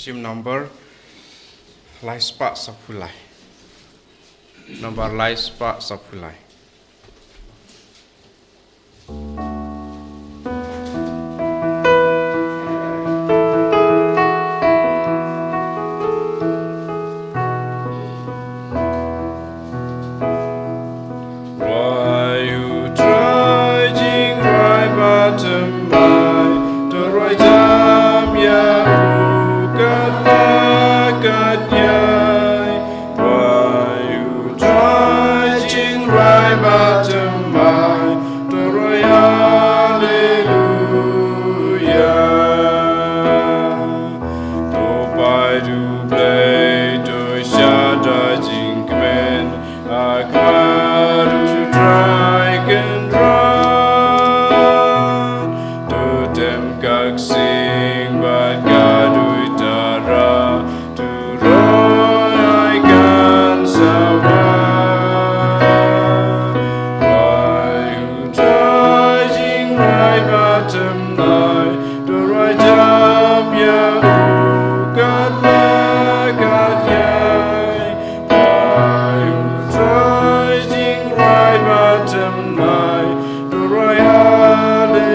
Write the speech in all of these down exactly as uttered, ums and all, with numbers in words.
Shim number lai spah saphew lai. Number lai spah saphew lai. Wai u trai jingrwai ba thymmai, to rwai jam ïa u katba kat ïai. Wai u trai jingrwai ba thymmai, to rwai haleluya. To pai to Blei, to shada jingkmen, ha khmat u Trai Kynrad. To tem ka ksing bad ka duitara, to roi ai kan sawa. Wai u trai jingrwai ba thymmai, to rwai jam ïa u katba kat ïai. Wai u trai jingrwai ba thymmai, to rwai haleluya.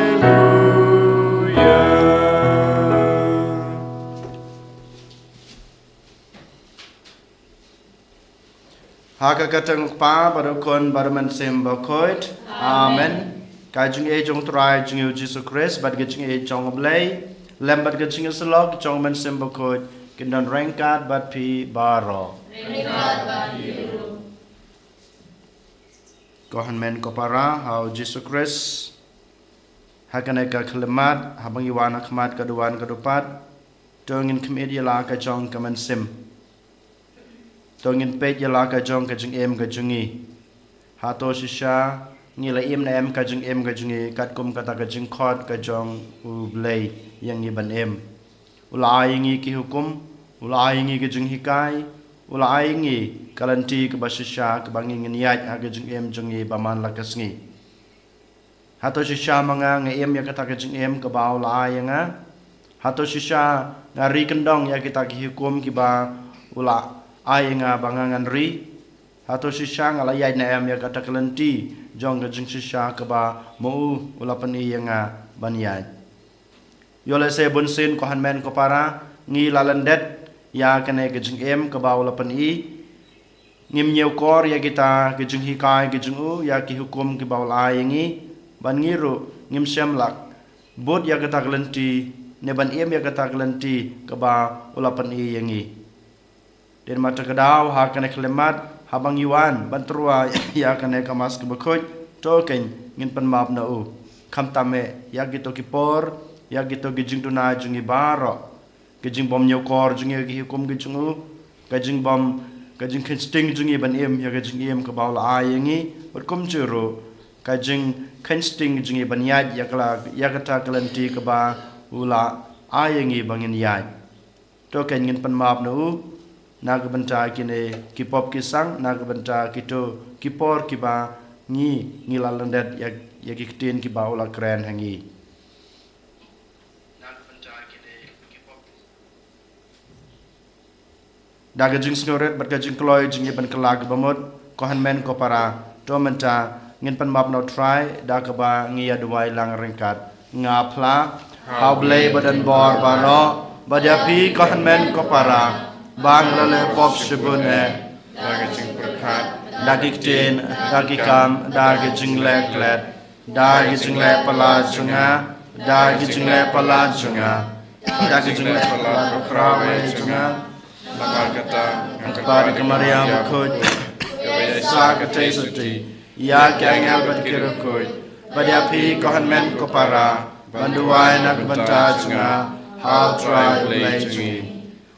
Ha ka kyrteng u Kpa bad u Khun bad u Mynsiem Bakhuid. Amen. Ka jingïeit jong u Trai jong ngi u Jisu Khrist bad ka jingïeit jong u Blei, lem bad ka jingïasyllok jong u Mynsiem Bakhuid, kin don ryngkat bad phi baroh. Ryngkat bad phi ruh. Ko hynmen ko para ha u Jisu Khrist, ha kane ka khyllipmat, haba ngi wan ha khmat ka duwan ka dupat, to ngin khmih ïa la ka jong ka mynsiem. To ngin peit ïa la ka jong ka jingim ka jong ngi. Hato shisha ngi la im ne em ka jingim ka jong ngi katkum kata ka jingkhot ka jong u Blei ïa ngi ban im. U la ai ïa ngi ki hukum, u la ai ïa ngi ka jinghikai, u la ai ïa ngi ka lynti kaba shisha kaba ngi ngin ïaid ha ka jingim jong ngi ba man la ka sngi. Hato shisha ma nga nga im ïa kata ka jingim kaba u la ai ïa nga? Hato shisha nga ri kyndong ïa kita ki hukum kiba u la ai ïa nga ba nga ngan ri? Hato shisha nga la ïaid ne em ïa kata ka lynti jong ka jingshisha kaba ma u u la pyni ïa nga ban ïaid? Ïoh lehse bunsien ko hynmen ko para ngi la lyndet ïa kane ka jingim kaba u la pyni. Ngim ñiewkor ïa kita ki jinghikai ki jong u, ïa ki hukum kiba u la ai ïa ngi, ban ngi ruh ngim shem lak bud ïa kata ka lynti ne ban im ïa kata ka lynti kaba u la pyni ïa ngi. Dei namar kata ka daw ha kane ka khyllipmat, haba ngi wan ban tyrwa ïa kane ka Mass kaba khuid, to kein ngin pynmap na u. Khamtam eh ïa kito ki por, ïa kito ki jingduna jong ngi baroh, ka jingbym ñiewkor jong ngi ïa ki hukum ki jong u, ka jingbym, ka jingkheiñ sting jong ngi ban im ïa ka jingim kaba u la ai ïa ngi, bad kumjuh ruh ka jingkheiñ sting jong ngi ban ïaid ïa ka la, ïa kata ka lynti kaba u la ai ïa ngi ba ngin ïaid. To kein ngin pynmap na u na ka bynta kine ki pop ki sang, na ka bynta kito ki por kiba ngi, ngi la lyndet ïa, ïa ki ktien kiba u la kren ha ngi. Da ka jingsngewrit bad ka jingkloi jong ngi ban kylla kaba mut, ko hynmen ko para, to mynta ngin pynmap na u Trai da kaba ngi ïa duwai lang ryngkat. Nga phla ha u Blei badonbor baroh, bad ïa phi ko hynmen ko para, ba nga la leh pop shibun eh. Da ka jingpyrkhat, da ki ktien, da ki kam, da ki jingleh klet, da ki jingleh palat jong nga, da ki jingleh palat jong nga, da ki jingleh palat u khraw eh jong nga. Namar kata, nga kyrpad ïa ka Maria bakhuid, kaba ïa sah ka tei sotti, ïa ki angel bad ki riewkhuid, bad ïa phi ko hynmen ko para, ban duwai na ka bynta jong nga ha u Trai u Blei jong ngi.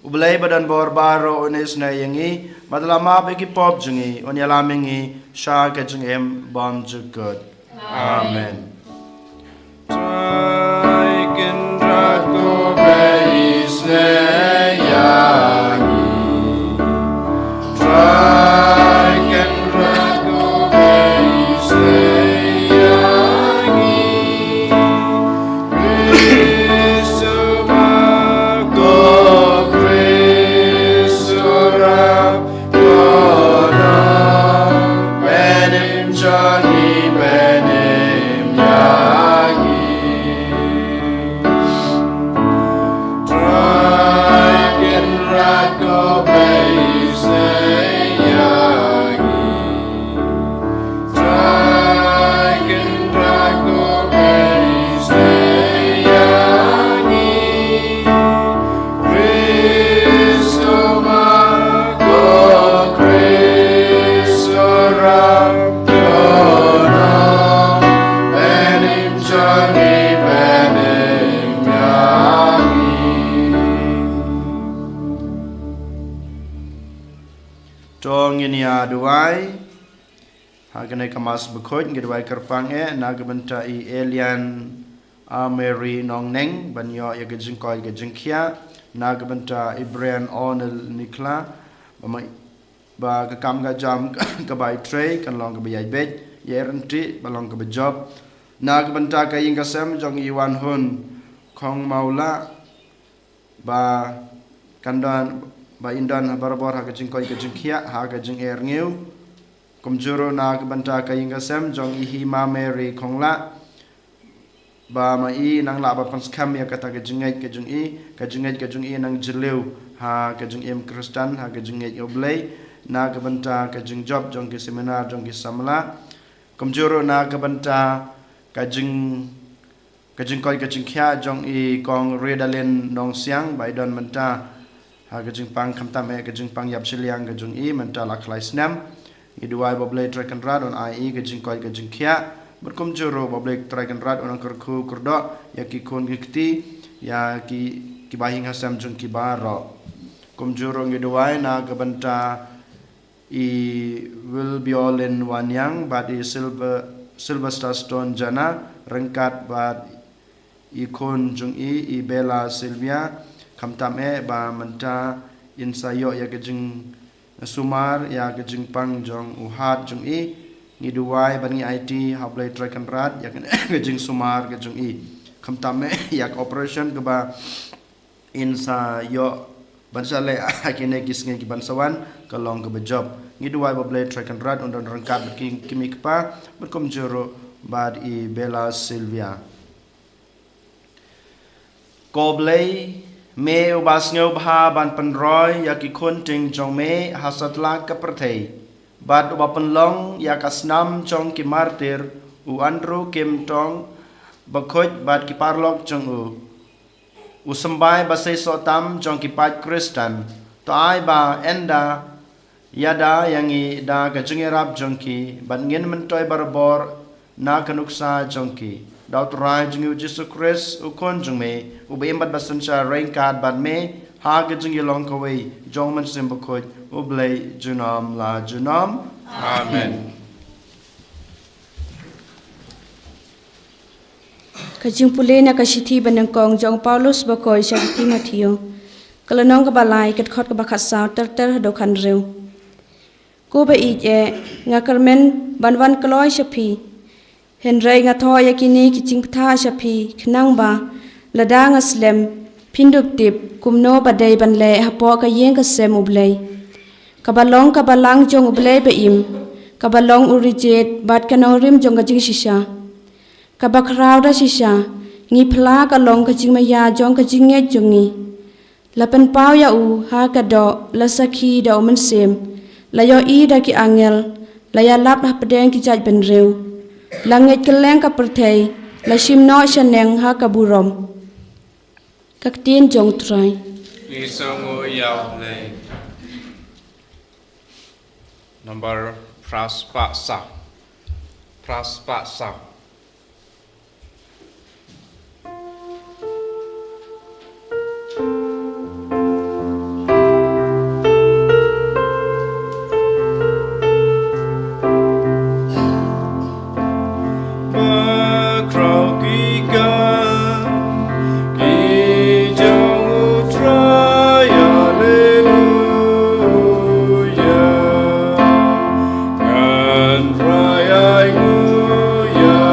U Blei badonbor baroh un isynei ïa ngi, bad la map ïa ki pop jong ngi, un ïalam ïa ngi sha ka jingim bymjukut. Amen. Trai Kynrad ko Blei isynei ïa ngi. Trai Kynrad ko Blei isynei ïa ngi. Khrist uba ko Ai, ha kane ka Mass Bakhuid ngi duwai kyrpang eh na ka bynta i Elian A Mary Nongneng ban ïoh ïa ka jingkoit ka jingkhiah, na ka bynta i Brian Onel Nikla ba ma, ba ka kam ka jam ka bai trei kan long kaba ïai beit, ïai rynti ba long kaba jop, na ka bynta ka ïing ka sem jong i Wan Hun Khong Maula ba kan don, ba in don ha barabor ha ka jingkoit ka jingkhiah ha ka jingerngiu. Kumjuh ruh na ka bynta ka ïing ka sem jong i Hima Mary Khongla ba ma i nang lah ba pynskhem ïa kata ka jingngeit ka jong i, ka jingngeit ka jong i nang jylliew ha ka jingim Khristan, ha ka jingngeit U Blei, na ka bynta ka jingjop jong ki seminar jong ki samla. Kumjuh ruh na ka bynta ka jing, ka jingkoit ka jingkhiah jong i Kong Redalin Nongsiang ba i don mynta ha ka jingpang, khamtam eh ka jingpang ïap shiliang ka jong i mynta la khlai snem. Ngi duwai ba U Blei Trai Kynrad un ai i ka jingkoit ka jingkhiah, bad kumjuh ruh ba U Blei Trai Kynrad un kyrkhu kyrdoh ïa ki khun ki kti, ïa ki, ki bahaïing hasem jong ki baroh. Kumjuh ruh ngi duwai na ka bynta i Wilbiolin Waniang bad i Silver, Sylvester Stone Jana, ryngkat bad i khun jong i, i Bella Sylvia, khamtam eh ba mynta in sa ïoh ïa ka jingsumar ïa ka jingpang jong u hat jong i. Ngi duwai bad ngi aiti ha U Blei Trai Kynrad ïa ka, ka jingsumar ka jong i, khamtam eh ïa ka operation kaba in sa ïoh ban sa leh ha kine ki sngi ki ban sa wan ka long kaba jop. Ngi duwai ba U Blei Trai Kynrad un don ryngkat bad ki, ki kmie ki kpa, bad kumjuh ruh bad i Bella Sylvia. Ko Blei, me uba sngewbha ban pynroi ïa ki khun ting jong me ha satlak ka pyrthei, bad uba pynlong ïa ka snam jong ki martir u Andrew Kim Tong Bakhuid bad ki paralok jong u, u symbai ba seisoh tam jong ki paid Khristan, to ai ba ynda ïada ïa ngi da ka jingïarap jong ki, bad ngin myntoi barabor na ka nuksa jong ki. Da U Trai jong ngi U Jisu Khrist, U Khun jong me, uba im bad ba synshar ryngkat bad me ha ka jingïalong kawei jong U Mynsiem Bakhuid, U Blei junom la junom. Amen. Ka jingpule na ka shithi banyngkong jong u Paulus bakhuid sha ki Timotheo. Ka lynnong kaba lai, ka dkhot kaba khatsaw ter ter haduh khathynriew. Ko ba ïeit eh, nga kyrmen ban wan kloi sha phi. Hynrei nga thoh ïa kine ki jingbatai sha phi, khnang ba lada nga slem, phin dup tip kumno ba dei ban leh hapoh ka ïing ka sem U Blei, kaba long ka balang jong U Blei ba im, kaba long u rijied bad ka nongrim jong ka jingshisha. Kaba khraw da shisha, ngi phla ka long ka jingmaïa jong ka jingngeit jong ngi. La pynpaw ïa u ha ka doh, la sakhi da U Mynsiem, la ïohi da ki angel, la ïalap hapdeng ki jaid bynriew, la ngeit kylleng ka pyrthei, la shim noh shaneng ha ka burom. Ka ktien jong U Trai. Ngi sngewnguh ïa U Blei. Number phra spah saw. Phra spah saw. Bakhraw ki kam ki jong U Trai, Alleluia. Ngan rai ai nguh ïa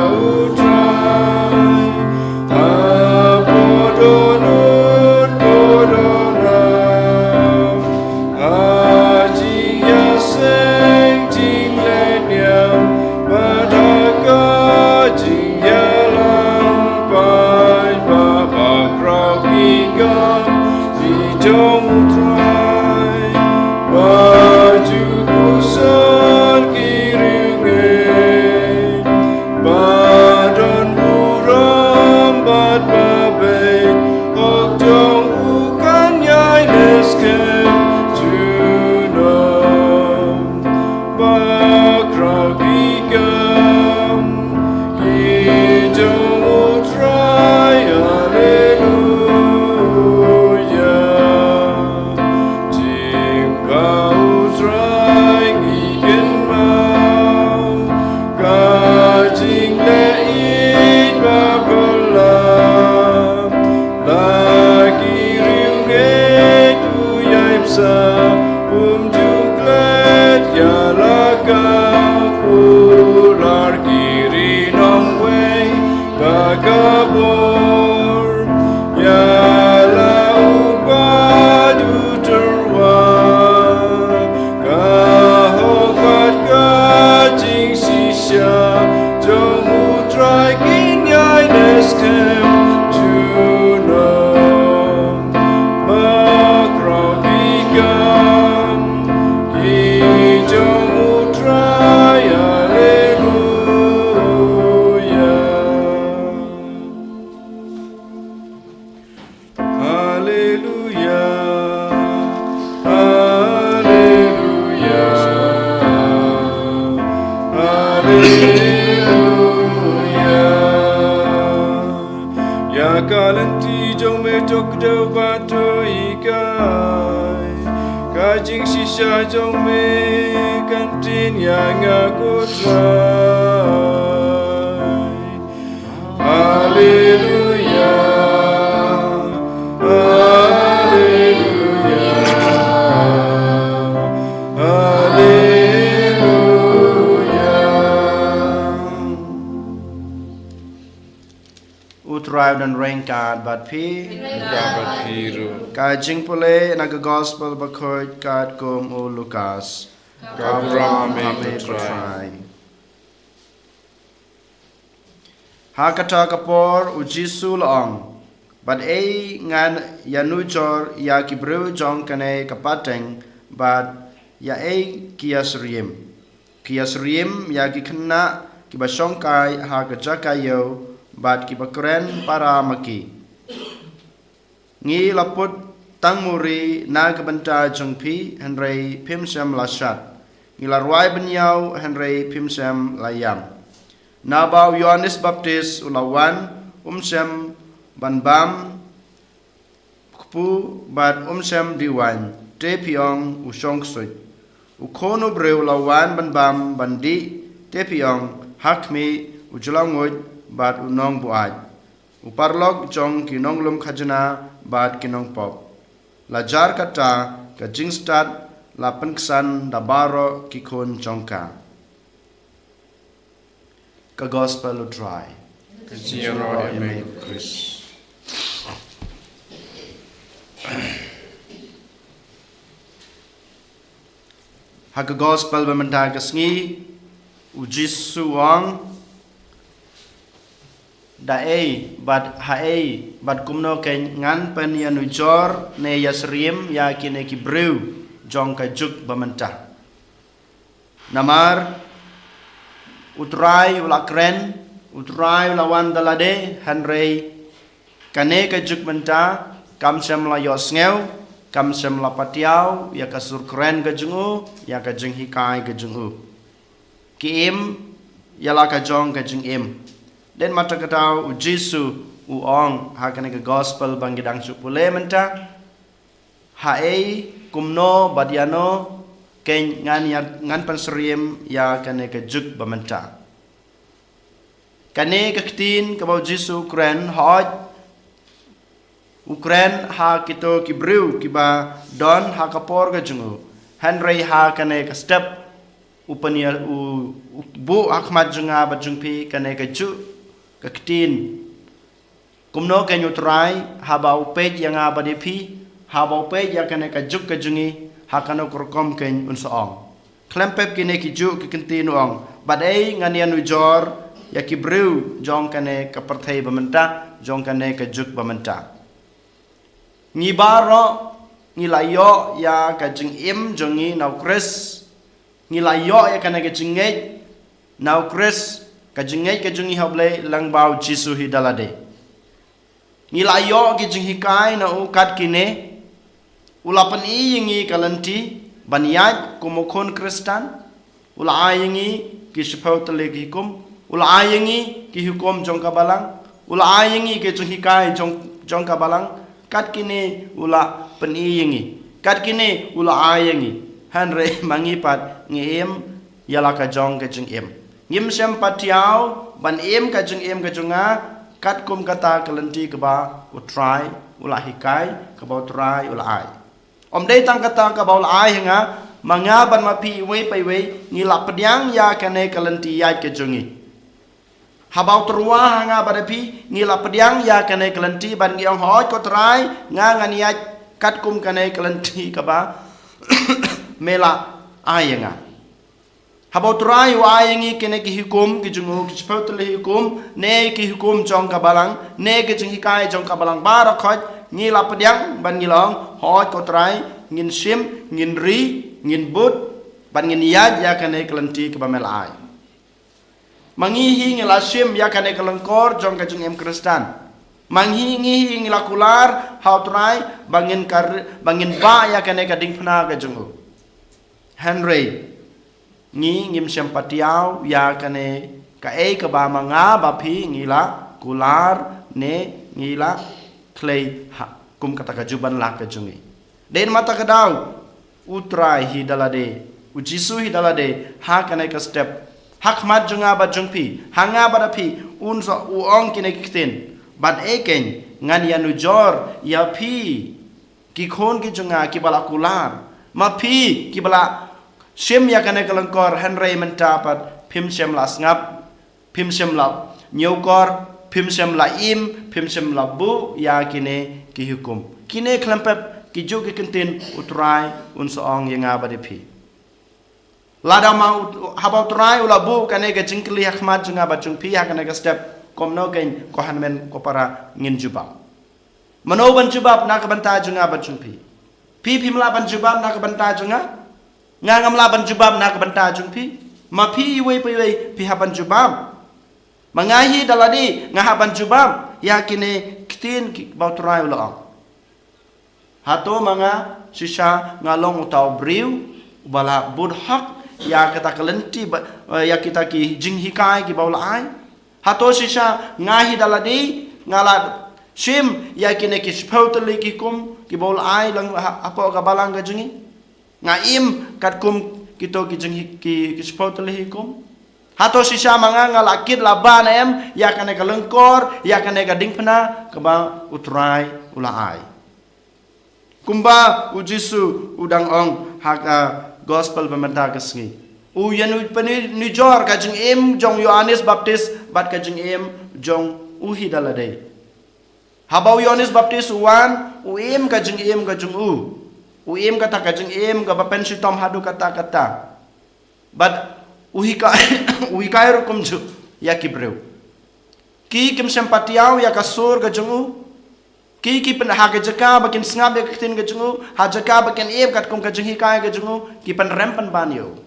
Ka lynti jong me to kdew bad to hikai. Ka jingshisha jong me kan ktien ïa nga ko Trai. Haleluya. Haleluya. Haleluya. U Trai u don ryngkat bad phi. Ryngkat bad phi ruh. Ka jingpule na ka Gospel bakhuid katkum u Lukas. Ka burom ha me ko Trai. Ha kata ka por u Jisu u la ong, bad ei ngan ïanujor ïa ki briew jong kane ka pateng, bad ïa ei ki ïasyriem? Ki ïasyriem ïa ki khynnah kiba shongkai ha ka jaka ïew, bad kiba kren para ma ki. Ngi la put tang muri na ka bynta jong phi, hynrei phim shym la shad. Ngi la rwai bynñiaw, hynrei phim shym la ïam. Naba u Ïoannis Baptis u la wan, um shym ban bam kpu bad um shym dih waiñ, te phi ong u shong ksuid. U Khun u briew u la wan ban bam ban dih, te phi ong ha khmih, u jylliew nguid bad u nongbuaid, u paralok jong ki nonglum khajna bad ki nongpop. La jar kata ka jingstad, la pynksan da baroh ki khun jong ka. Ka Gospel u Trai. Ka jingïaroh ïa me ko Khrist. Ha ka Gospel ba mynta ka sngi, u Jisu u ong, da ei bad ha ei bad kumno kein ngan pynïanujor ne ïasyriem ïa kine ki briew jong ka juk ba mynta? Namar u Trai u la kren, u Trai u la wan da lade, hynrei kane ka juk mynta kam shym la ïohsngew, kam shym la patiaw ïa ka sur kren ka jong u, ïa ka jinghikai ka jong u. Ki im ïa la ka jong ka jingim. Dei na kata ka daw u Jisu u ong ha kane ka Gospel ba ngi dang shu pule mynta, ha ei, kumno bad ïano kein ngan ïa, ngan pynsyriem ïa kane ka juk ba mynta? Kane ka ktien kaba u Jisu u kren, hooid u kren ha kito ki briew kiba don ha ka por ka jong u. Hynrei ha kane ka step u pynïa, u, u buh ha khmat jong nga bad jong phi kane ka juk ka ktien. Kumno kein u Trai haba u peit ïa nga bad ïa phi, haba u peit ïa kane ka juk ka jong ngi, ha kano ka rukom kein un sa ong? Khlem pep kine ki juk ki ktien u ong, bad ei ngan ïanujor ïa ki briew jong kane ka pyrthei ba mynta, jong kane ka juk ba mynta. Ngi baroh ngi la ïoh ïa ka jingim jong ngi na u Khrist. Ngi la ïoh ïa kane ka jingngeit na u Khrist, ka jingngeit ka jong ngi ha u Blei lyngba u Jisu hi da lade. Ngi la ïoh ki jinghikai na u kat kine. U la pyni ïa ngi ka lynti ban ïaid kum u khun Khristan. U la ai ïa ngi ki shiphew tylli ki hukum. U la ai ïa ngi ki hukum jong ka Balang. U la ai ïa ngi ki jinghikai jong, jong ka Balang. Kat kine u la pyni ïa ngi. Kat kine u la ai ïa ngi. Hynrei ma ngi pat ngi im ïa la ka jong ka jingim. Ngim shym patiaw ban im ka jingim ka jong nga katkum kata ka lynti kaba u Trai u la hikai, kaba u Trai u la ai. Ym dei tang kata kaba u la ai ha nga, ma nga bad ma phi iwei pa iwei ngi la pdiang ïa kane ka lynti ïaid ka jong ngi. Haba u tyrwa ha nga bad ha phi ngi la pdiang ïa kane ka lynti bad ngi ong, hooid ko Trai, nga ngan ïaid katkum kane ka lynti kaba me la ai ïa nga. Haba u Trai u ai ïa ngi kine ki hukum ki jong u, ki shiphew tylli ki hukum, ne ki hukum jong ka Balang, ne ki jinghikai jong ka Balang baroh khoit, ngi la pdiang bad ngi la ong, hooid ko Trai, ngin shim, ngin ri, ngin bud bad ngin ïaid ïa kane ka lynti kaba me la ai. Ma ngi hi ngi la shim ïa kane ka lyngkor jong ka jingim Khristan. Ma ngi hi ngi hi ngi la kular ha u Trai ba ngin kar, ba ngin bah ïa kane ka diengphna ka jong u. Hynrei ngi ngim shym patiaw ïa kane kaei kaba ma nga bad phi ngi la kular ne ngi la khlei ha kum kata ka juban la ka jong ngi. Dei namar kata ka daw, u Trai hi da lade, u Jisu hi da lade, ha kane ka step, ha khmat jong nga bad jong phi, ha nga bad ha phi, un sa u ong kine ki ktien, bad eh keiñ, ngan ïanujor ïa phi, ki khun ki jong nga kiba la kular, ma phi kiba la shim ïa kane ka lyngkor, hynrei mynta pat phim shym la sngap, phim shym la ñiewkor, phim shym la im, phim shym la buh ïa kine ki hukum. Kine khlem pep ki juh ki ktien u Trai un sa ong ïa nga bad ïa phi. Lada ma u, haba u Trai u la buh kane ka jingkylli ha khmat jong nga bad jong phi ha kane ka step, kumno keiñ ko hynmen ko para ngin jubab? Mano ban jubab na ka bynta jong nga bad jong phi? Phi phim lah ban jubab na ka bynta jong nga? Nga ngam lah ban jubab na ka bynta jong phi? Ma phi iwei pa iwei phi hap ban jubab. Ma nga hi da lade nga hap ban jubab ïa kine ki ktien kiba u Trai u la ong. Hato ma nga shisha nga long uta u briew uba la bud hok ïa kata ka lynti ba, eh, ïa kita ki jinghikai kiba u la ai? Hato shisha nga hi da lade nga la shim ïa kine ki shiphew tylli ki hukum kiba u la ai lang ha, hapoh ka balang ka jong ngi? Nga im katkum kito ki jinghi-, ki, ki shiphew tylli ki hukum? Hato shisha ma nga nga la kit la ban em ïa kane ka lyngkor, ïa kane ka diengphna kaba u Trai u la ai? Kumba u Jisu u dang ong ha ka gospel ba mynta ka sngi, u ïa nu pyni, nujor ka jingim jong u Ïoannis Baptist bad ka jingim jong u hi da lade. Haba u Ïoannis Baptist u wan, u im ka jingim ka jong u, u im kata ka jingim kaba pynshitom haduh katta katta. Bad u hikai, u hikai ruh kumjuh ïa ki briew. Ki kim shym pat ïohi ïa ka sur ka jong u. Ki, ki pyn, ha ka jaka ba kin sngap ïa ka ktien ka jong u, ha jaka ba kin im katkum ka jinghikai ka jong u, ki pynrem pynban ïa u.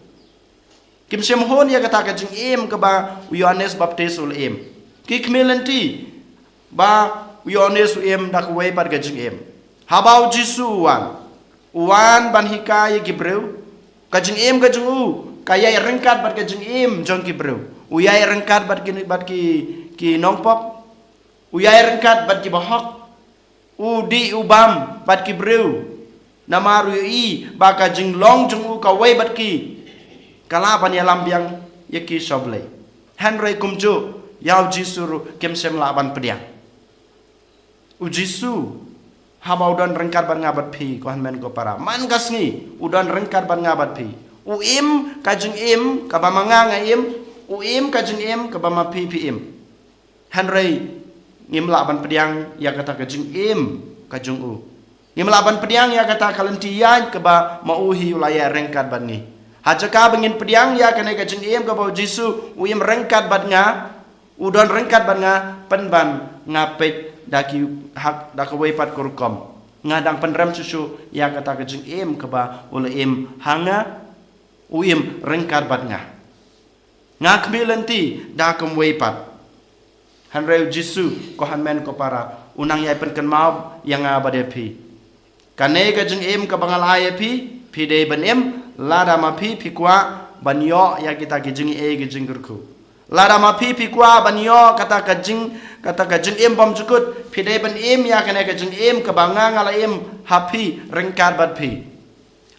Kim shym hun ïa kata ka jingim kaba u Ïoannis Baptist u la im. Ki khmih lynti ba u Ïoannis u im da kawei pat ka jingim. Haba u Jisu u wan, u wan ban hikai ïa ki briew, ka jingim ka jong u ka ïai ryngkat bad ka jingim jong ki briew. U ïai ryngkat bad ki, bad ki, ki nongpop. U ïai ryngkat bad kiba hok. U dih u bam bad ki briew. Namar u ïohi ba ka jinglong jong u kawei bad ki ka lah ban ïalam biang ïa ki sha U Blei. Hynrei kumjuh ïa u Jisu ruh kim shym lah ban pdiang. U Jisu haba u don ryngkat bad nga bad phi, ko hynmen ko para, man ka sngi u don ryngkat bad nga bad phi. U im ka jingim kaba ma nga nga im, u im ka jingim kaba ma phi phi im. Hynrei ngim lah ban pdiang ïa kata ka jingim ka jong u. Ngim lah ban pdiang ïa kata ka lynti ïaid kaba ma u hi u la ïai ryngkat bad ngi. Ha jaka ba ngin pdiang ïa kane ka jingim kaba u Jisu u im ryngkat bad nga, u don ryngkat bad nga, pynban nga peit da ki hak, da kawei pat ka rukom. Nga dang pynrem shuh shuh ïa kata ka jingim kaba u la im ha nga, u im ryngkat bad nga. Nga khmih lynti da kumwei pat. Hynrei u Jisu, ko hynmen ko para, u nang ïai pynkynmaw ïa nga bad ïa phi. Kane ka jingim kaba nga la ai ïa phi, phi dei ban im, lada ma phi phi kwah ban ïoh ïa kita ki jingaiei ki jingkyrkhu. Lada ma phi phi kwah ban ïoh kata ka jing, kata ka jingim bymjukut, phi dei ban im ïa kane ka jingim kaba nga nga la im ha phi, ryngkat bad phi.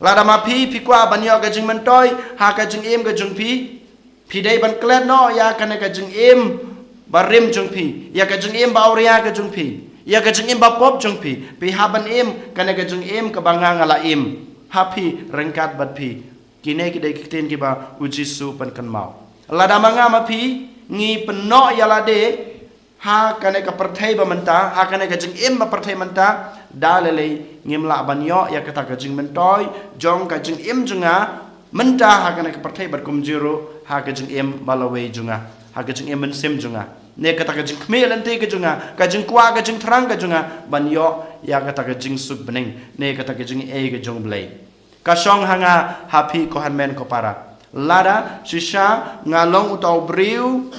Lada ma phi phi kwah ban ïoh ka jingmyntoi ha ka jingim ka jong phi, phi dei ban klet noh ïa kane ka jingim barim jong phi, ïa ka jingim ba awria ka jong phi, ïa ka jingim bapop jong phi. Phi hap ban im kane ka jingim kaba nga nga la im ha phi, ryngkat bad phi. Kine ki dei ki ktien kiba u Jisu u pynkynmaw. Lada ma nga ma phi ngi pynnoh ïa lade ha kane ka pyrthei ba mynta, ha kane ka jingim ba pyrthei mynta, da lei lei ngim lah ban ïoh ïa kata ka jingmyntoi jong ka jingim jong nga mynta ha kane ka pyrthei bad kumjuh ruh ha ka jingim ba lawei jong nga, ha ka jingim mynsiem jong nga. Ne kata ka jingkhmih lynti ka jong nga, ka jingkwah ka jingthrang ka jong nga ban ïoh ïa kata ka jingsuk bneng, ne kata ka jingaiei ka jong U Blei. Ka shong ha nga ha phi, ko hynmen ko para. Lada shisha nga long uta u briew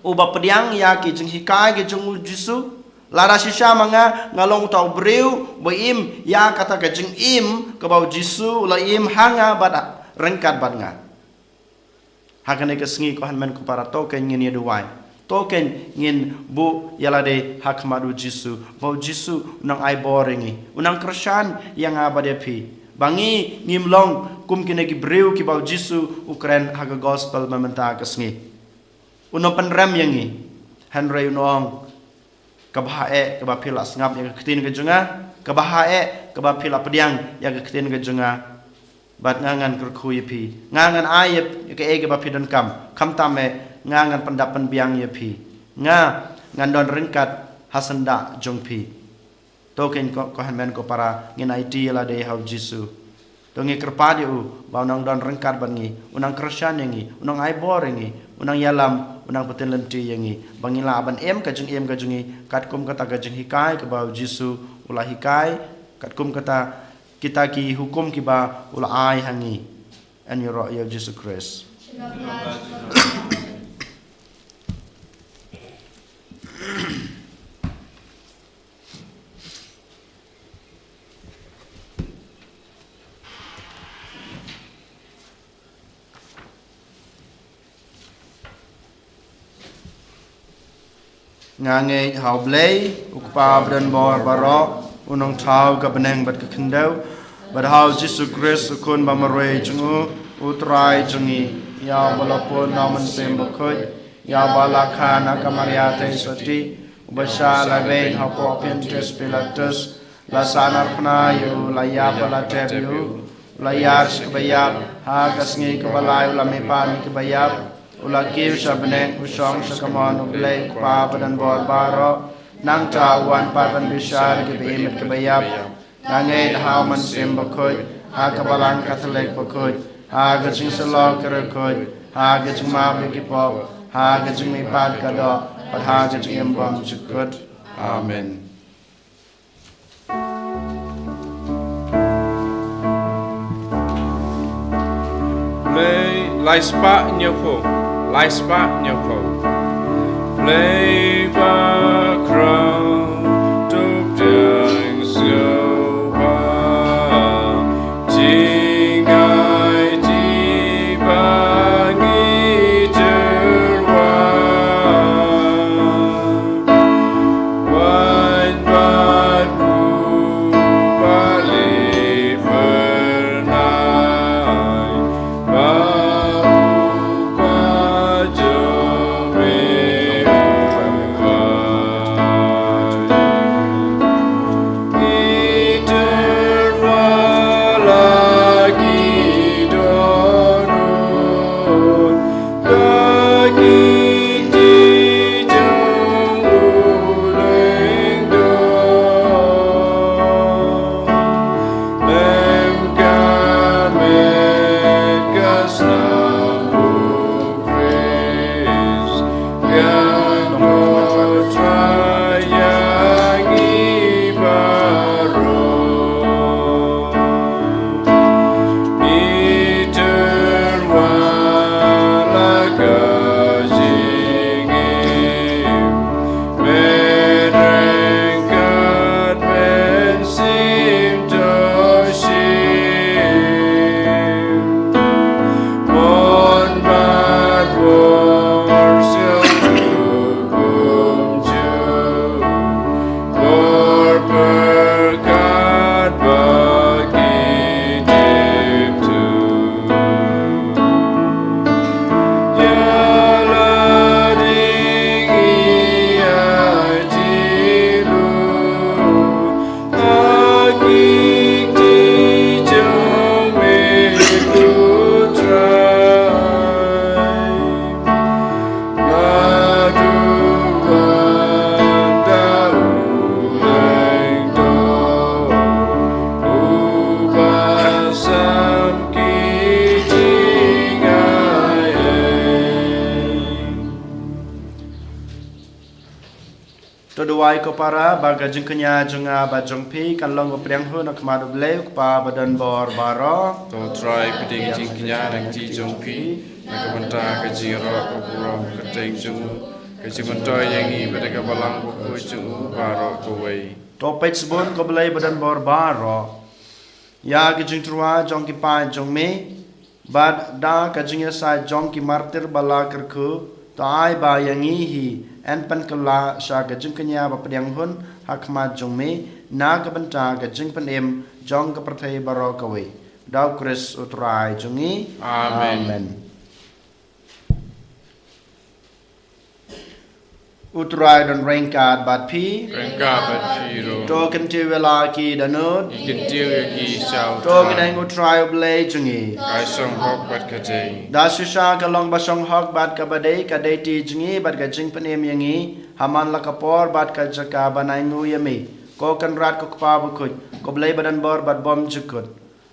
uba pdiang ïa ki jinghikai ki jong u Jisu, lada shisha ma nga nga long uta u briew ba im ïa kata ka jingim kaba u Jisu u la im ha nga bad ryngkat bad nga. Ha kane ka sngi, ko hynmen ko para, to ka ngin ïa duwai. To kein ngin buh ïa lade ha khmat u Jisu, ba u Jisu u nang ai bor ïa ngi, u nang kyrshan ïa nga bad ïa phi, ba ngi ngim long kum kine ki briew kiba u Jisu u kren ha ka gospel mynta ka sngi. U nang pynrem ïa ngi, hynrei u nang ong, kaba heh kaba phi la sngap ïa ka ktien ka jong nga, kaba heh kaba phi la pdiang ïa ka ktien ka jong nga, bad nga ngan kyrkhu ïa phi, nga ngan ai ïa kaei kaba phi donkam, khamtam eh nga ngan pyndap pynbiang ïa phi, nga ngan don ryngkat ha syndah jong phi. To kein ko, ko hynmen ko para, ngin aiti ïa lade ha u Jisu. To ngi kyrpad ïa u ba u nang don ryngkat bad ngi, u nang kyrshan ïa ngi, u nang ai bor ïa ngi, u nang ïalam, u nang pynlynti ïa ngi, ba ngin lah ban im ka jingim ka jong ngi katkum kata ka jinghikai kaba u Jisu u la hikai, katkum kata kita ki hukum kiba u la ai ha ngi. Yn ïaroh ïa u Jisu Khrist. Nga ngeit ha u Blei, u Kpa badonbor baroh, u nongthaw ka bneng bad ka khyndew, bad ha u Jisu Khrist u Khun bamarwei jong u, u Trai jong ngi, ïa uba la pun na u Mynsiem Bakhuid, ïa uba la kha na ka Maria Theisotti, uba shah lehbeiñ hapoh Pontius Pilatus, la sahnarphna ïa u, la ïap bad la tep ïa u, u la ïar sha kaba ïap, ha ka sngi kaba lai u la mihpat na kiba ïap, u la kiew sha bneng, u shong sha kamon u Blei u Kpa badonbor baroh, nangta u wan pat ban bishar ïa kiba im bad kiba ïap. Nga ngeit ha u Mynsiem Bakhuid, ha ka Balang Katholik bakhuid, ha ka jingsyllok ka riewkhuid, ha ka jingmap ïa ki pop, ha ka jingmihpat ka doh, bad ha ka jingim bymjukut. Amen. Blei, lai spah hynñiewphew, lai spah hynñiewphew. Blei bakhraw, to pdiang sngewbha, jingaiti ba ngi tyrwa. Wan bad u ba li bernai, ba u ba jong me u ba. Ngi tyrwa la ki dohnud, la ki jong u lyngdoh. Lem ka met ka snam u Khrist, biang ko Trai ïa ngi baroh. Ngi tyrwa la ka jingim, men ryngkat men shim to shim. Mon bad bor sngewthuh kumjuh, bor pyrkhat ba ki tip thuh. Ïa lade ngi aiti lut ha ki kti jong me ko Trai. Bad u wan da u lyngdoh, uba sam ki jingai ei. To duwai ko para, ba ka jingkñia jong nga bad jong phi kan long ka pdiang hun ha khmat u Blei u Kpa badonbor baroh. To Trai, pdiang ka jingkñia na ka kti jong phi, na ka bynta ka jingïaroh ka burom ka kyrteng jong u, ka jingmyntoi ïa ngi bad ïa ka Balang Bakhuid jong u baroh kawei. To peit shibun ko Blei badonbor baroh, ïa ka jingtyrwa jong ki paid jong me, bad da ka jingïasaid jong ki martir ba la kyrkhu, To ai ba ïa ngi hi yn pynkylla sha ka jingkñia ba pdiang hun ha khmat jong me, na ka bynta ka jingpynim jong ka pyrthei baroh kawei. Da u Khrist u Trai jong ngi. Amen. Amen. U Trai don ryngkat bad phi. Ryngkat bad phi ruh. To kyntiew ïa la ki dohnud. Ngi kyntiew ïa ki sha u Trai. To kyneng u Trai u Blei jong ngi. Ka shong hok bad ka dei. Da shisha ka long ba shong hok bad kaba dei ka dei ti jong ngi bad ka jingpynim ïa ngi ha man la ka por bad ka jaka ban ainguh ïa me, ko Kynrad ko Kpa bakhuid, ko Blei ba don bor bad bymjukut.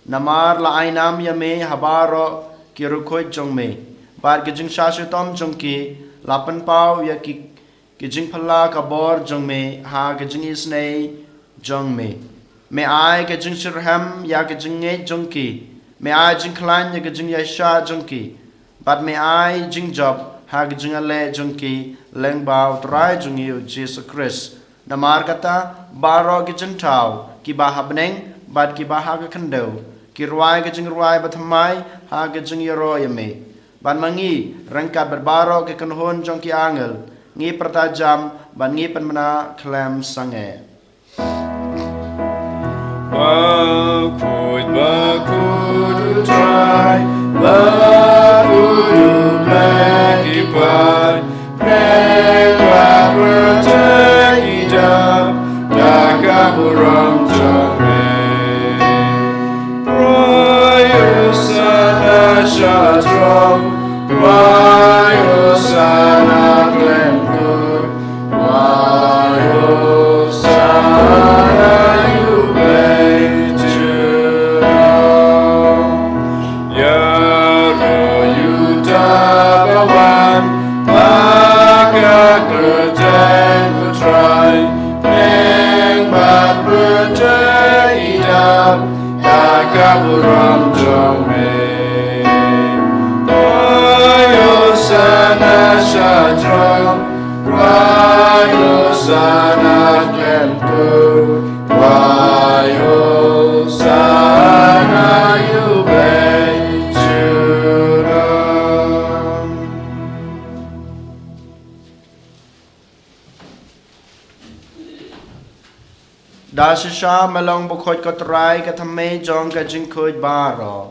Namar la ai nam ïa me ha baroh ki riewkhuid jong me, bad ka jingshah shitom jong ki la pynpaw ïa ki, ki jingphylla ka bor jong me ha ka jingisynei jong me. Me ai ka jingshitrhem ïa ka jingngeit jong ki, me ai jingkhlaiñ ïa ka jingïaishah jong ki, bad me ai jingjop ha ka jingïaleh jong ki lyngba u Trai jong ngi u Jisu Khrist. Namar kata, baroh ki jingthaw kiba ha bneng bad kiba ha ka khyndew ki rwai ka jingrwai bathymmai ha ka jingïaroh ïa me. Bad ma ngi ryngkat bad baroh ki kynhun jong ki angel ngi pyrta jam bad ngi pynbna khlem sangeh. Bakhuid, bakhuid u Trai, bakhuid u Blei ki paid, bneng bad pyrthei ki dap da ka burom jong me. Rwai Hosana sha throng, rwai Hosana khlem kur. Wai Hosana ïa u Blei jong ngi. Ïaroh ïa uta ba wan ha ka kyrteng u Trai. Bneng bad pyrthei ki dap da ka burom jong me. Wai Hosana sha throng, wai Hosana khlem kur, wai Hosana ïa u Blei jong ngi. Da shisha me long bakhuid ko Trai, ka thymmei jong ka jingkhuid baroh.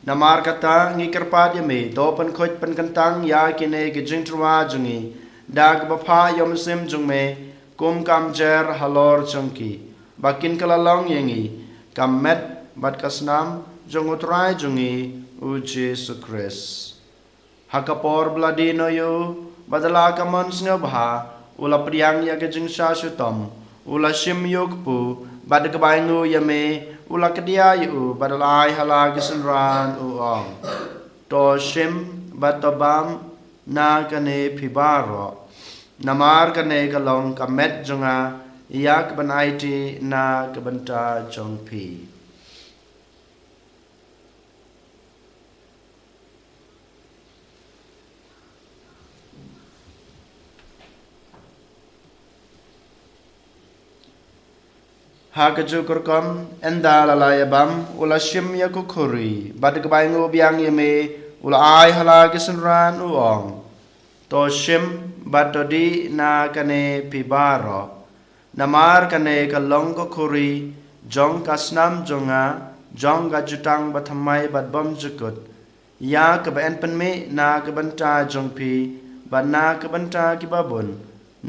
Namar kata ngi kyrpad ïa me, to pynkhuid pynkyntang ïa kine ki jingtyrwa jong ngi da kaba phah ïa u mynsiem jong me, kum ka mjer halor jong ki, ba kin kylla long ïa ngi ka met bad ka snam jong u Trai jong ngi u Jisu Khrist. Ha ka por ba la die noh ïa u, bad da la ka mon sngewbha, u la pdiang ïa ka jingshah shitom, u la shim ïa u kpu, bad da kaba ainguh ïa me, u la kdiah ïa u, bad u la ai ha la ki synran u ong: To shim bad to bam na kane phi baroh. Namar kane ka long ka met jong nga, ïa kaban aiti na ka bynta jong phi. Ha kajuh ka rukom, ynda la la ïabam, u la shim ïa ka khuri, bad da kaba ainguh biang ïa me, u la ai ha la ki synran u ong: To shim bad to dih na kane phi baroh. Namar kane ka long ka khuri jong ka snam jong nga, jong ka jutang bathymmai bad bymjukut, ïa kaba yn pynmih na ka bynta jong phi bad na ka bynta kiba bun,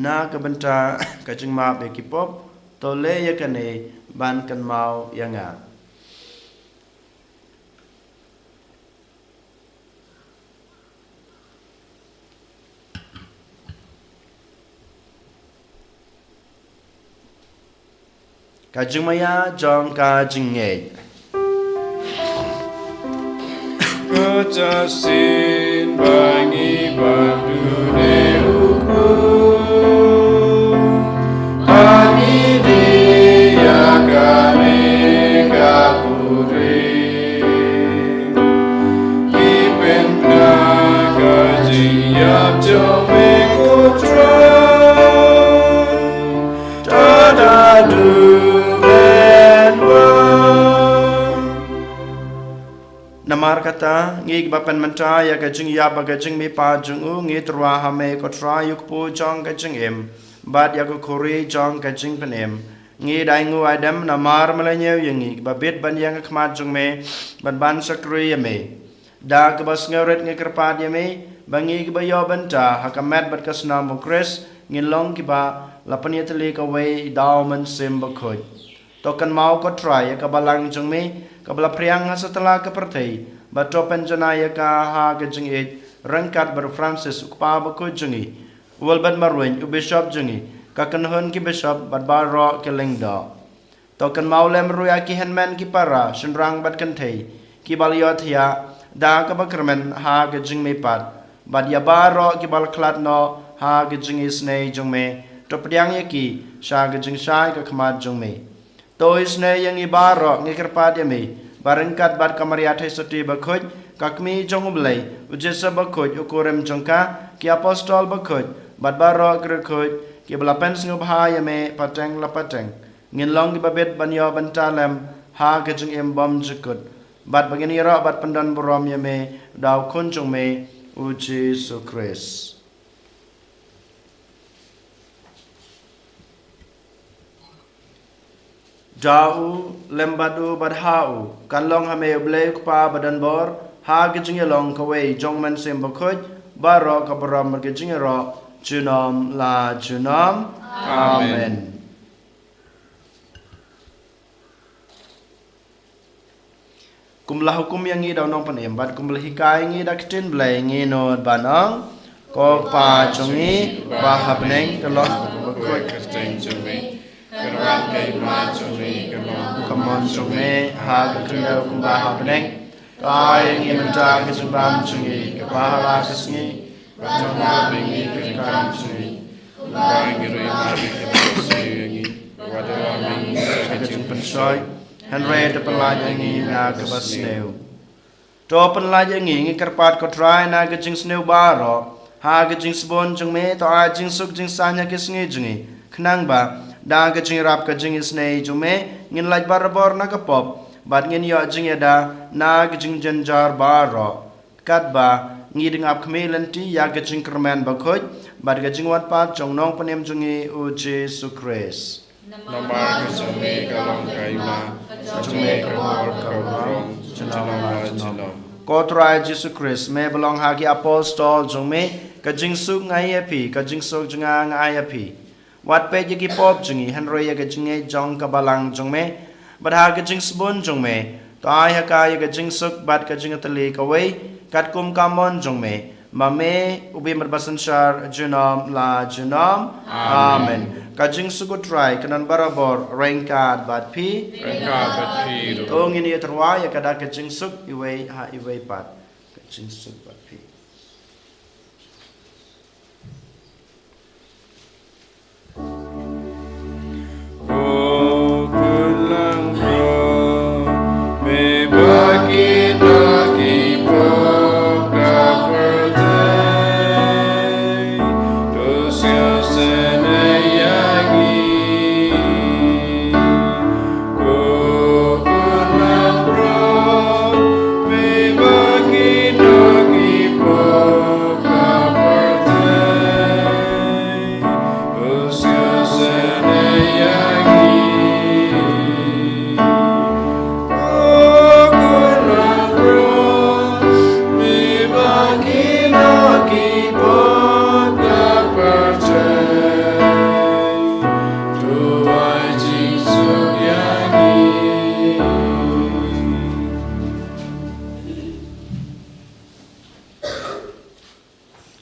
na ka bynta ka jingmap ïa ki pop. To leh ïa kane ban kynmaw ïa nga. Ka jingmaïa jong ka jingngeit. Kata shisien ba ngi bam dune u kpu, ba ngi dih ïa kane ka khuri, ngi pynbna ka jingïap jong me, ko Trai. Namar kata Ta ngi kiba pynmynta ïa ka jingïap bad ka jingmihpat jong u, ngi tyrwa ha me ko Trai, ïa u kpu jong ka jingim bad ïa ka khuri jong ka jingpynim. Ngi da ainguh aidem namar me la ñiew ïa ngi kiba bit ban ïeng ha khmat jong me bad ban shakri ïa me. Da kaba sngewrit ngi kyrpad ïa me ba ngi kiba ïoh bynta ha ka met bad ka snam u Khrist, ngin long kiba la pynïatylli kawei da u Mynsiem Bakhuid. To kynmaw ko Trai ïa ka balang jong me kaba la phriang ha satlak ka pyrthei, bad to pynjanai ïa ka ha ka jingïeit ryngkat bad u Francis u Kpa Bakhuid jong ngi, u Wilbert Marwein u Bishop jong ngi, ka kynhun ki Bishop bad baroh ki lyngdoh. To kynmaw lem ruh ïa ki hynmen ki para, shynrang bad kynthei kiba la ïohthiah da kaba kyrmen ha ka jingmihpat, bad ïa baroh kiba la khlad noh ha ka jingisynei jong me, to pdiang ïa ki sha ka jingshai ka khmat jong me. To isynei ïa ngi baroh, ngi kyrpad ïa me ba ryngkat bad ka Maria Theisotti Bakhuid, ka Kmie jong u Blei, u Joseph Bakhuid u kurim jong ka, ki Apostol Bakhuid bad baroh ki riewkhuid kiba la pynsngewbha ïa me pateng la pateng, ngin long kiba bit ban ïoh bynta lem ha ka jingim bymjukut, bad ba ngin ïaroh bad pyndonburom ïa me da u Khun jong me u Jisu Khrist. Da u, lem bad u, bad ha u, kan long ha me u Blei u Kpa badonbor, ha ka jingïalong kawei jong u Mynsiem Bakhuid, baroh ka burom bad ka jingïaroh junom la junom. Amen. Amen. Kum la hukum ïa ngi da u Nongpynim bad kum la hikai ïa ngi da ka ktien Blei, ngi nud ban ong: Ko Kpa jong ngi uba ha bneng, ka long bakhuid ka kyrteng jong me. Ka wan ka hima jong me, ka long ka mon jong me ha ka khyndew kumba ha bneng. Ka ai ïa ngi mynta ka jingbam jong ngi kaba ha la ka sngi. Bad to ïoh ïa ngi ka jingkam jong ngi, kumba ngi ruh ngi ai ïa kiba sngewsih ïa ngi. Wat la ïa ngi sha ka jingpynshoi, hynrei to pynlait ïa ngi na kaba sniew. To pynlait ïa ngi, ngi kyrpad ko Trai, na ka jingsniew baroh, ha ka jingsbun jong me to ai jingsuk jingsaiñ ha ki sngi jong ngi, khnang ba da ka jingïarap ka jingisynei jong me ngin lait barabor na ka pop bad ngin ïoh jingïada na ka jingjynjar baroh. Katba ngi dang ap khmih lynti ïa ka jingkyrmen bakhuid bad ka jingwan pat jong u Nongpynim jong ngi u Jisu Khrist. Namar ka jong me ka long ka hima, ka jong me ka bor ka burom, junom la junom. Ko Trai Jisu Khrist, me ba la ong ha ki apostol jong me, ka jingsuk nga ai ïa phi, ka jingsuk jong nga nga ai ïa phi. Wat peit ïa ki pop jong ngi, hynrei ïa ka jingngeit jong ka balang jong me, bad ha ka jingsbun jong me to ai ha ka ïa ka jingsuk bad ka jingïatylli kawei, katkum ka mon jong me, ma me u bym bad ba synshar junom la junom. Amen. Amen. Ka jingsuk u Trai kan don barabor ryngkat bad phi. Ryngkat bad phi ruh. To ngin ïa tyrwa ïa ka da ka jingsuk iwei ha iwei pat. Ka jingsuk bad phi.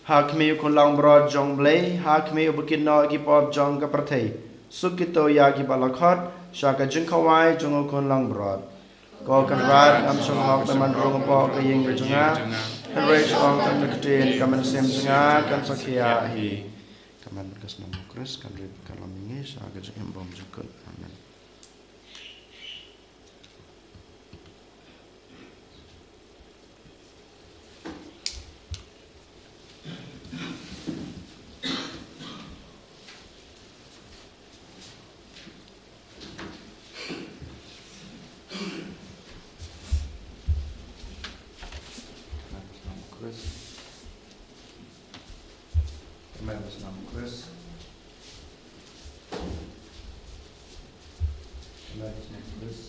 Ha khmih u Khun Langbrot jong u Blei, ha khmih uba kit noh ïa ki pop jong ka pyrthei, suk kito ïa kiba la khot sha ka jingkhawai jong u Khun Langbrot. Ko Kynrad, ngam shym hok ban rung hapoh ka ïing ka jong nga, hynrei shu ong tang ka ktien, ka mynsiem jong nga kan sa khiah hi. Ka met bad ka snam u Khrist kan rit kan lam ïa ngi sha ka jingim bymjukut. Amen. Ka met bad ka snam u Khrist. Ka met bad ka snam u Khrist.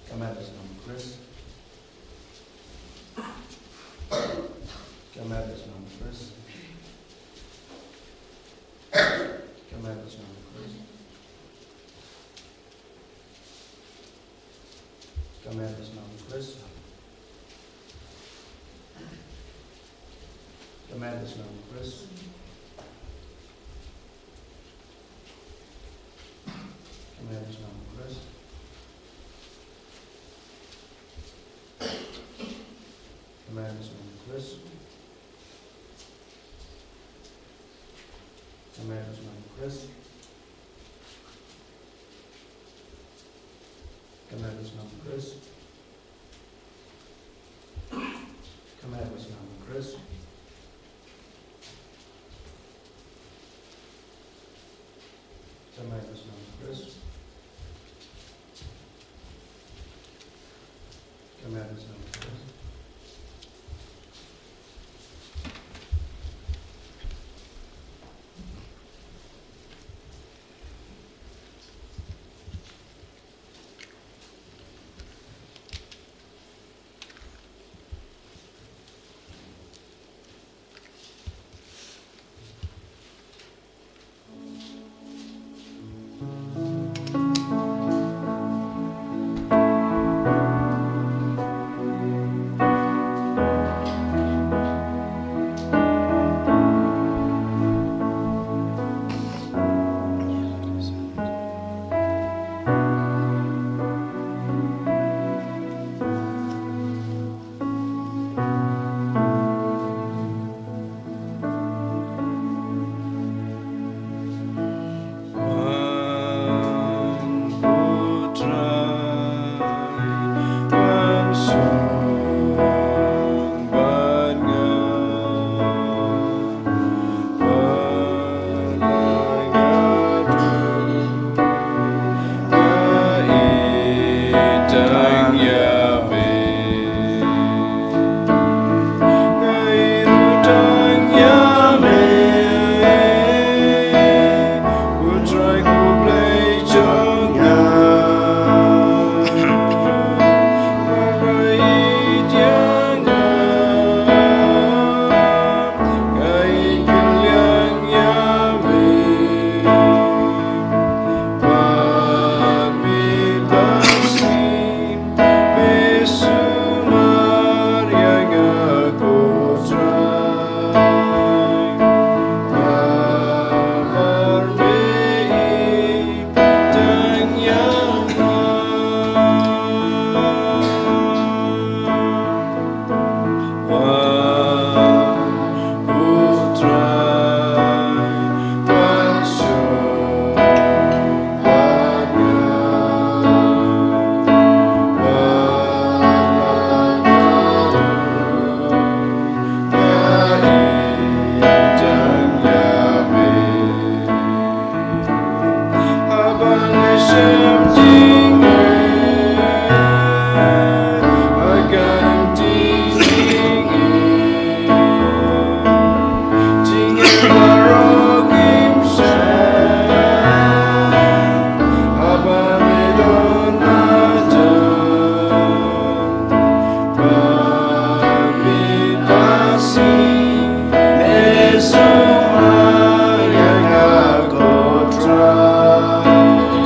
Ka met bad ka snam u Khrist. Ka met bad ka snam u Khrist. Ka met bad ka snam u Khrist. Ka met bad ka snam u Khrist. Ka met bad ka snam u Khrist. Ka met bad ka snam u Khrist. Ka met bad ka snam u Khrist. Ka met bad ka snam u Khrist. Ka met bad ka snam u Khrist. Ka met bad ka snam u Khrist. Ka met bad ka snam u Khrist. Ka met bad ka snam u Khrist. Ka met bad ka snam u Khrist.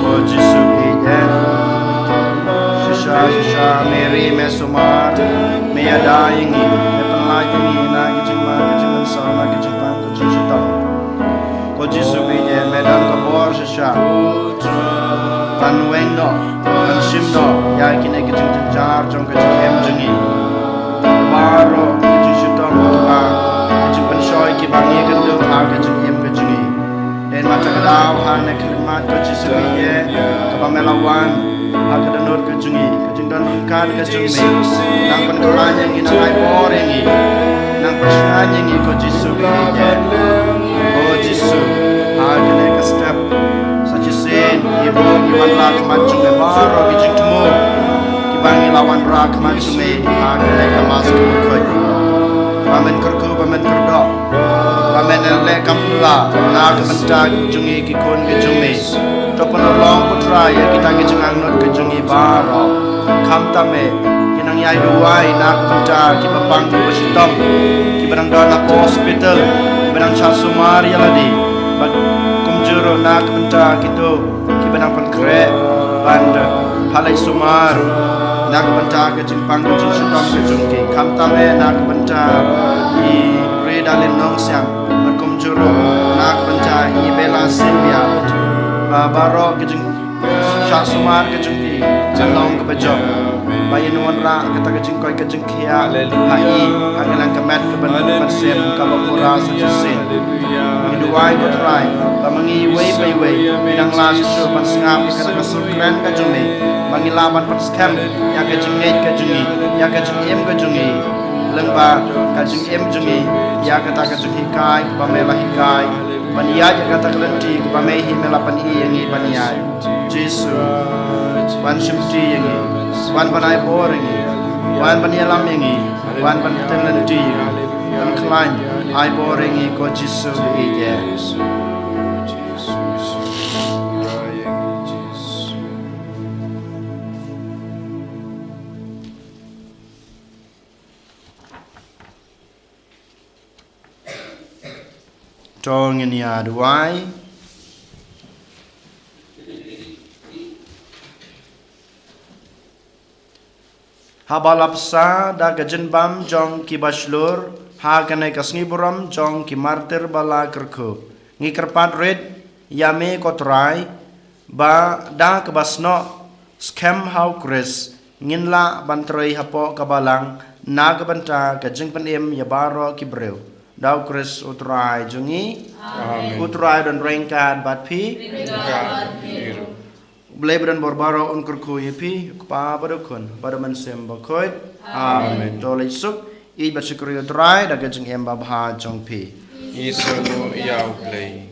Ko Jisu phi ïeit. Shisha, shisha, Mary, me sumar, me ïada ïa ngi, me pynlait ïa ngi na ki jingma, ki jingpynsaw, na ki jingpang, ki jingshitom. Ko Jisu phi ïeit, me don ka bor shisha ban weng noh, ban shim noh ïa kine ki jingjynjar jong ka jingim jong ngi. Baroh ki jingshitom, ki jingpynshoi kiba ngi kynduh ha ka jingim ka jong ngi. Dei na kata ka daw ha kane ka khlieh mat ko Jisu phi ïeit, kaba me la wan ha ka dohnud ka jong ngi, ka jingdon ryngkat ka jong me. Nang pynkhlaiñ ïa ngi, nang ai bor ïa ngi, nang pynshngaiñ ïa ngi ko Jisu phi ïeit. Ko Jisu, ha kane ka step sa shisien ngi buh ngi wanla ha khmat jong me baroh ki jingthmu kiba ngi Ba wanrah khmat jong me ha kane ka Mass kaba khuid. Ba men kyrkhu, ba men kyrdoh, ba men leh kam pla na ka bynta jong ngi ki khun ka jong me. To pynlong, ko Trai, ïa kita ki jingangnud ka jong ngi baroh. Khamtam eh, ngi nang ïai duwai na ka bynta kiba pang kiba shitom, kiba dang don ha hospital, kiba dang shah sumar ïa lade. Bad kumjuh ruh na ka bynta kito kiba dang pynkhreh ban da pynleit sumar na ka bynta ka jingpang ka jingshitom ka jong ki. Khamtam eh na ka bynta i Rida Lin Nongsiang, bad kumjuh ruh na ka bynta i Bella Sylvia, ba baroh ka jingshah sumar ka jong ki kan long kaba jop. Ba ïa ngi wanrah kata ka jingkoit ka jingkhiah ha i ha ka liang ka met kaba mynsiem kaba pura sa shisien. Ngi duwai, ko Trai, ba ma ngi iwei pa iwei ngi nang lah shuh shuh ban sngap ïa kata ka sur kren ka jong me, ba ngi lah ban pynskhem ïa ka jingngeit ka jong ngi, ïa ka jingim ka jong ngi, lyngba ka jingim jong ngi ïa kata ka jinghikai kaba me la hikai, ban ïaid ïa kata ka lynti kaba me hi me la pyni ïa ngi ban ïaid. Jisu, wan shimti ïa ngi, wan ban ai bor ïa ngi, wan ban ïalam ïa ngi, wan ban pynlynti ïa ngi, ban khlaiñ, ai bor ïa ngi, ko Jisu, ïeit. To ngin ïa duwai. Haba la pynsa da ka jingbam jong ki bashlur ha kane ka sngi burom jong ki martir ba la kyrkhu, ngi kyrpad rit ïa me, ko Trai, ba da kaba snoh skhem ha u Khrist ngin lah ban trei hapoh ka balang na ka bynta ka jingpynim ïa baroh ki briew. Da u Khrist u Trai jong ngi. Amen. U Trai don ryngkat bad phi. Ryngkat bad phi ruh. U Blei ba don bor baroh un kyrkhu ïa phi, u Kpa bad u Khun bad u Mynsiem Bakhuid. Amen. To leit suk, ïeit bad shukri ïa u Trai da ka jingim babha jong phi. Ngi sngewbha ïa u Blei.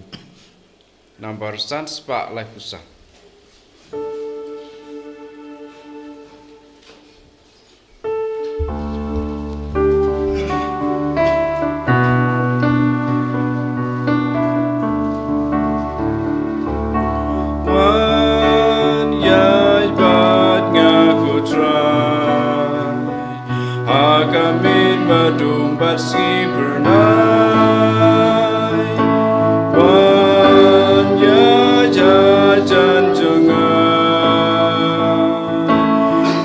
Nambar san spah laiphew san. Wan ïaid bad nga, ko Trai, ha ka miet ba dum bad sngi phyrnai. Wan ïaid hajan jong nga,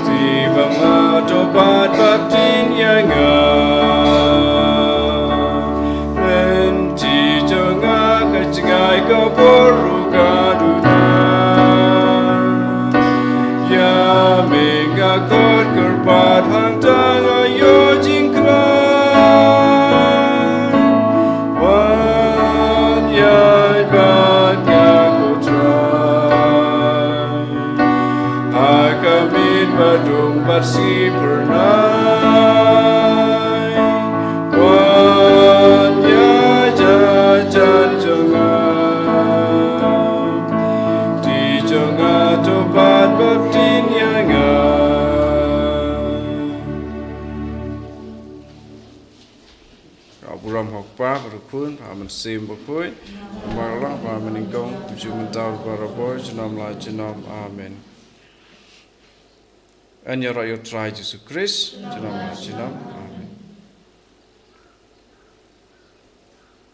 te ba nga to pat baptis ïa nga. Lynti jong nga ka jngai ka bor ruh ka duna. Ïa me nga khot kyrpad hangta nga ïoh jingkhlaiñ. Wan ïaid bad nga, ko Trai, ha ka miet ba dum bad sngi phyrnai. Wan ïaid hajan jong nga, te jong nga to pat baptis ïa nga. Ka burom ha u Kpa bad u Khun bad u Mynsiem Bakhuid. Namar ba mynnyngkong, kumjuh mynta, barabor, junom la junom. Amen. Yn ïaroh ïa u Trai Jisu Khrist, junom la junom.